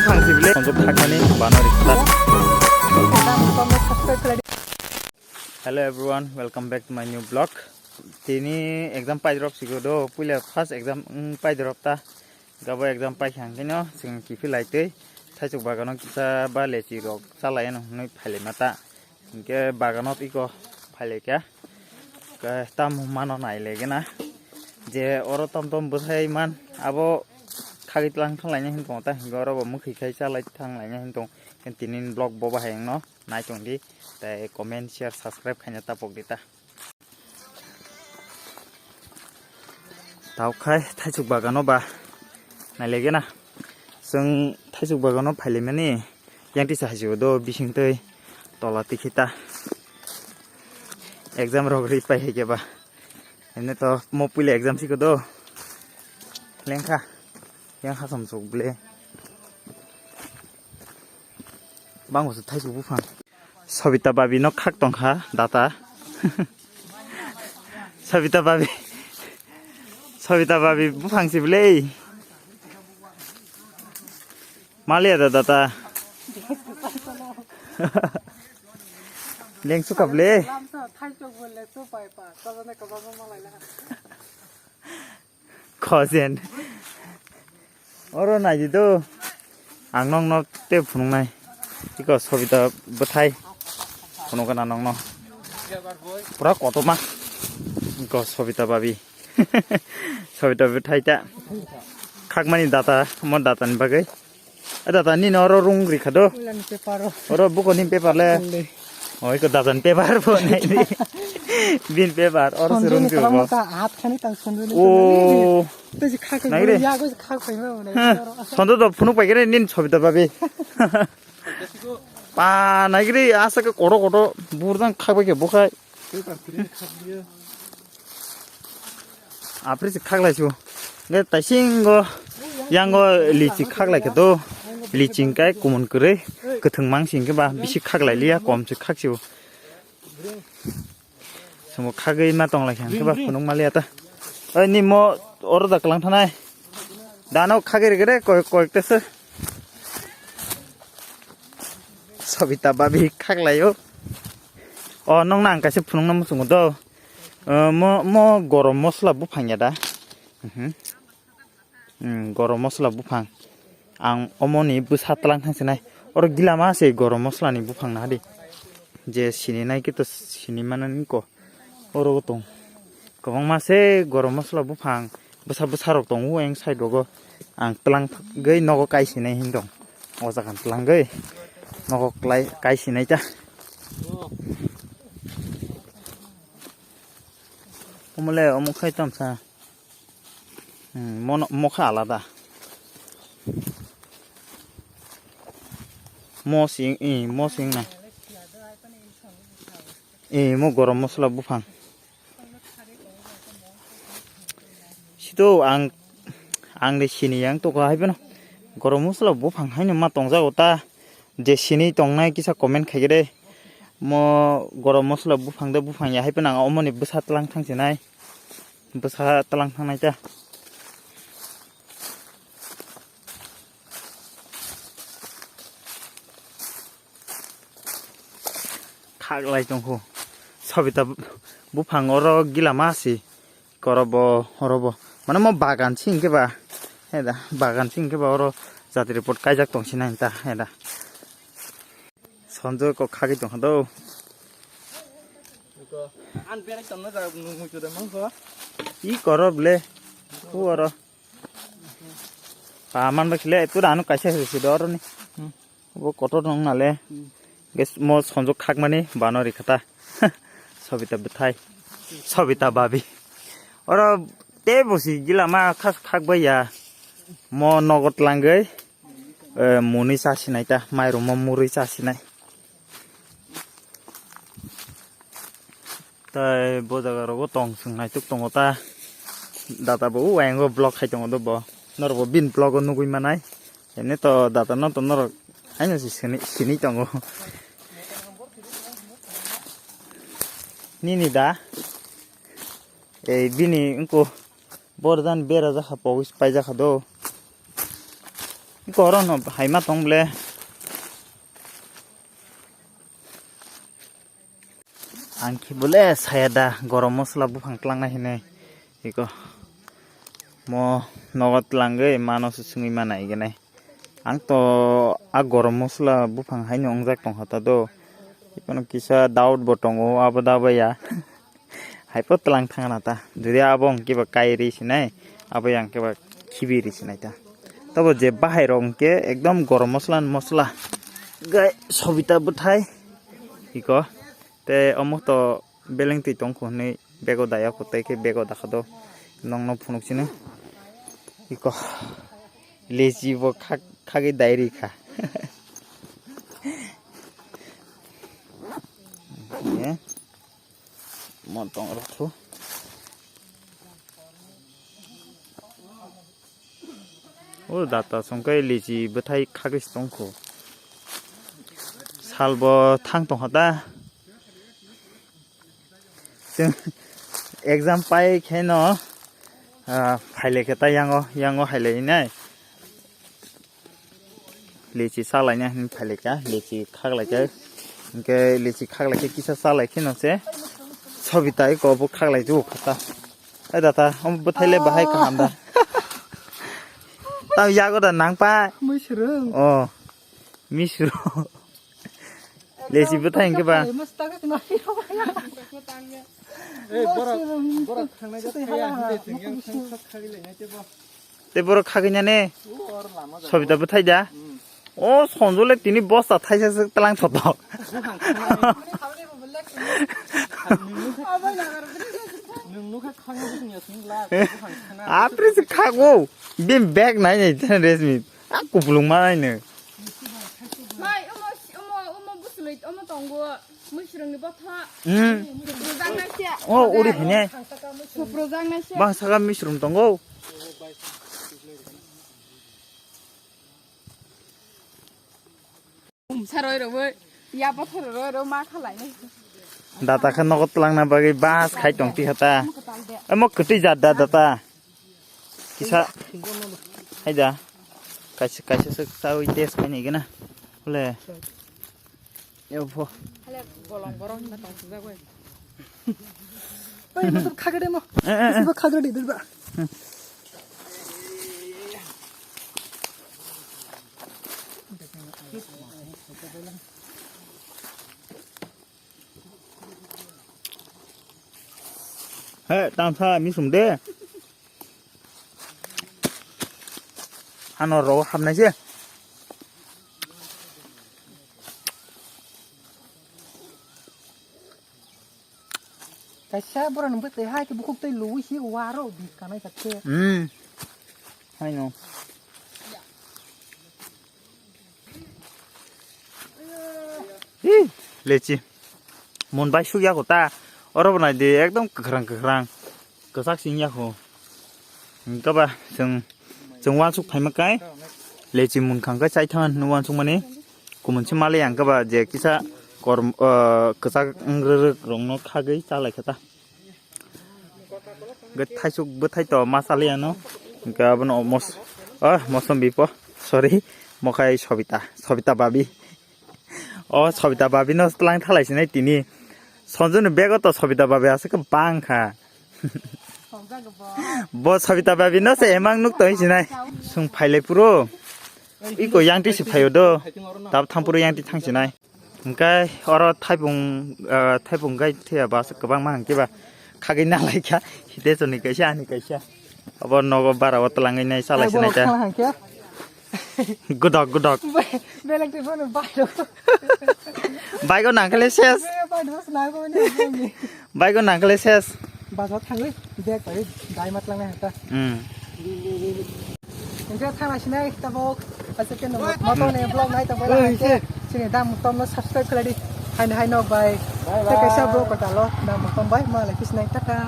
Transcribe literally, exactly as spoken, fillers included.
Ang si bile. Sonjok thakmani bano rikha. Hello everyone, welcome back to my new vlog. Tini exam paidrop sigo do, puila first exam wng paidrop ta. Gabo exam paikha hwnkhe no chwng kiphilai twi thaichuk bagano kisa ba lechi rok chalai ano hwnwi phailai mata. Hinkhe bagano iko phailai kha. Ke tam mano nai lege na. Je oro tom tom bwthai man abo khagwi tlang thang laina hin tongo ta, hinkhe oro bo mwkhwi khai chalai thang laina hin tong. Tini vlog bo bahai wngno nai tong di. Tai comment, share, subscribe khaina tapok di ta. Tao khai thaichuk bagano ba nailege na. Chwng thaichuk bagano phailaimani yang tisa haichuk do bising twi tola tikhi ta. Exam rok ri pai hai khe ba. Ene to mo puila exam siko do. Lengkha. Yang hasam chuk ble. Bango se thaichuk buphang. Sobita babi no khak tongkha data. Sobita babi. Sobita babi buphang si bwle. Maliya da data. Leng suka bwle. Khojen. Oro naidi do. Ang nokno tei phunuknai. Iko Sobita bwthai. Phunukgana nokno. Pura kotorma. Iko Sobita babi. Sobita bwthai ta. Khakmani data, mo data ni bagwi. A data nini oro rung rikha do. Ulani paper o. Oro buko ni paper le. Oi ko data ni paper bo nai. Bin paper oro se rung rikha. Hat khani tang sondu ni. O. Tei si khak nai re. Ya go khak pai ma nai. Sondu do phunuk pai kene nin Sobita babi. Pa nai re asa ke koto koto burdang khak bai ke bukhai. Apri si khak lai su. Ge taisingo yango lichi khak lai ke do. Lichi kai kumun kre. Ketheng mang sing ke ba bisi khak lai liya kom si khak su. Sumo khagwi ma tong lai kha, khe ba phunuk ma liya ta. Oi, ni mo oro da klang thanai. Dano khagwi rwgwi re, koi, koi ta se. Sabita babi khak lai o. O, nong nang kaisa phunuk na muchungo do. O, mo, mo gorom mosla buphang ya da. Mhm. Hmm, gorom mosla buphang. Ang omoni bwsa tlang thang sinai. Oro gila ma se gorom mosla ni buphang na di. Je sini nai khe to sini mana ni ko. Oro tong. Kwbangma se gorom mosla buphang. Bwsa bwsa rok tongo eng side rogo. Ang tlang gwi nogo kai sinai hin dong. O jaga tlang gwi nogo klai kai sinai ta. Omole omo khai tam sa. Hmm, mono, mokha alada. Mosing, eh, mosing na. Eh, mo gorom mosla buphang. Sito ang, ang de sini yang toko hai beno. Gorom mosla buphang haino ma tongjago ta. Je sini tongnai kisa comment khaigede. Mo gorom mosla buphang de buphang ya hai beno ang omoni bwsa tlang thang sinai. Bwsa tlang thangnai ta. Khak lai tongkho. Sabita buphang oro gila ma si. Korobo, orobo. Mane mo bagan si hingke ba. He da, bagan si hingke ba oro jatri pot kaijak tong sinai ta. He da. Sonjoi kok khagwi tongkha do. An berai tongna jaga nung muitu de mangkho. I koro ble. Ku oro. Pa man ba khile tu ranu kaisa se se do oro ni. Hmm. Bo kotor nong nale. Hmm. Ges mo sonjok khakmani bano rikhata. Sobita bwthai. Sobita babi. Oro te bosi gila ma khas khak bai ya. Mo nogot langoi. Eh, muni cha sinai ta, mairum o murui cha sinai. Tai bo jaga rogo tong chwng naituk tongo ta. Data bo o ayang o vlog khai tongo do bo. Norok bo bini vlog o nugui manai. Emni to data no to norok haino se sini, sini tongo. Nini da? Ei bini wngko. Borjan bera jakha pogis pai jakha do. Korono haima tong ble. Ang khe bole saya da gorom mosola buphang tlangnai hinwi. Iko mo nogo tlangwi mano se sungwi mana igenai. Ang to a gorom mosola buphang haino wngjak tongkha ta do. Ikono kisa doubt bo tongo abo da baya. Hai po tlang thangna ta. Jodi abo hwnkhe ba kai ri sinai, abo yang khe ba khibi ri sinai ta. Tabo je bahai rok hwnkhe ekdom gorom mosola ni mosola. Gai Sobita bwthai. Iko. Te omo to beleng twi tong kho hwnwi bego daya kho tei khe bego dakha do. Nongno phunuk sino. Iko. Lesi bo khak-, khagwi dai ri kha. Ye. Mon tong rok thu. O data songkai lisi bwthai khagwi tongkho. Salbo thang tongkha ta. Chwng exam pai kheno, ah, phailai khe ta yango, yango hailai nai. Lichi salaina hin phailai kha, lichi khaklai kha. Hwnkhe lichi khaklai khe kisa salai kheno se. Sobita iko bo khaklai jubuk kha ta. Ai data, omo bwthai le bahai kaham da. Tam yago da nang pa. Mui swrwng. Oh. Misro. Lesi bwthai hwnkhe ba. Ei, borok, borok thangnai kaya hwnde chwng yang thang thak khagwi lainai tebo. Te borok khagwi nane. O, or lama jago. Sobita bwthai da. Hmm. O, sonjole tini bosta thaisa se tlang thotok. Buphang thangnai. Nwng nukha khagwi sing ya sing la, buphang thangnai. Apre se khago. Bim bag nai nai tene resmi. A kupulung ma nai no. Mai, omo, omo, omo busuloi, omo tongo. Muisrungni botha. Hmm. Suprujak naise. Oh, uri hine. Suprujak naise. Bang saka misrum tongo. Saroi roi, ya botha roi roi ma khalai. Data khe nogo twlangna bagwi bas khai tong tikha ta. Omo kwtwi jat da data. Kisa. Haida. Kaisa, kaisa se chawi test khai nai gana. Hole. Yo pho. Hale bolong borong na tong sujak bai. Oi, mo khagre mo. Eh, eh, eh. Sibo khagre di ba. Hmm. He, tangsa misum de. Hano rogo hapnai se. Kaisa borok ni bwtwi hai khe bukhuk twi luwi si waro bi kanai kha khe. Hmm. Hai no. Ih, lechi. Mon bai suk ya ko ta. Oro bo nai de ekdom kwkhrang kwkhrang. Kwchak sing ya ko. Hingke ba chwng, chwng uansuk phaima kai lechi munkha hingke chai thang uansuk mani. Kumun se mali hingke ba je kisa kormo, ah, kwchak wng rwrwk rok no khagwi cha lai kha ta. Hingke thaisuk bwthai to ma cha li ano. Hingke abono mos-, ah, mosombi po. Sorry. Mokhai Sobita. Sobita babi. O Sobita babi no tlang thalai sinai tini. Sonjoni bego to Sobita babi aswk bang kha. Bo Sobita babi no se emang nuk tong sinai. Sung phailai puro. Iko yang ti si phaio do. Tab thang puro yang ti thang sinai. Hingkai oro thaipung, ah, thaipung gai thia ba aswk kwbang ma hingke ba khagwi nalai kha. Hite choni kaisa ani kaisa. Abo nogo bara o twlangwi nai salai sinai ta. Godok, godok. Belek twi phano bai rok. Bike o nangkhle ses. Bai rok snai ko ni. Bike o nangkhle ses. Bajo thangwi bag bai dai matlang nai hata. Hmm. Engke thang lai sinai tabok. Asa ke no moto ne vlog nai tong bai la hangke. Sini dam tom no subscribe khlai di. Hai hai nok bai. Bye bye. Te kaisa vlog ko talo dam tom bai ma lai kis nai tata.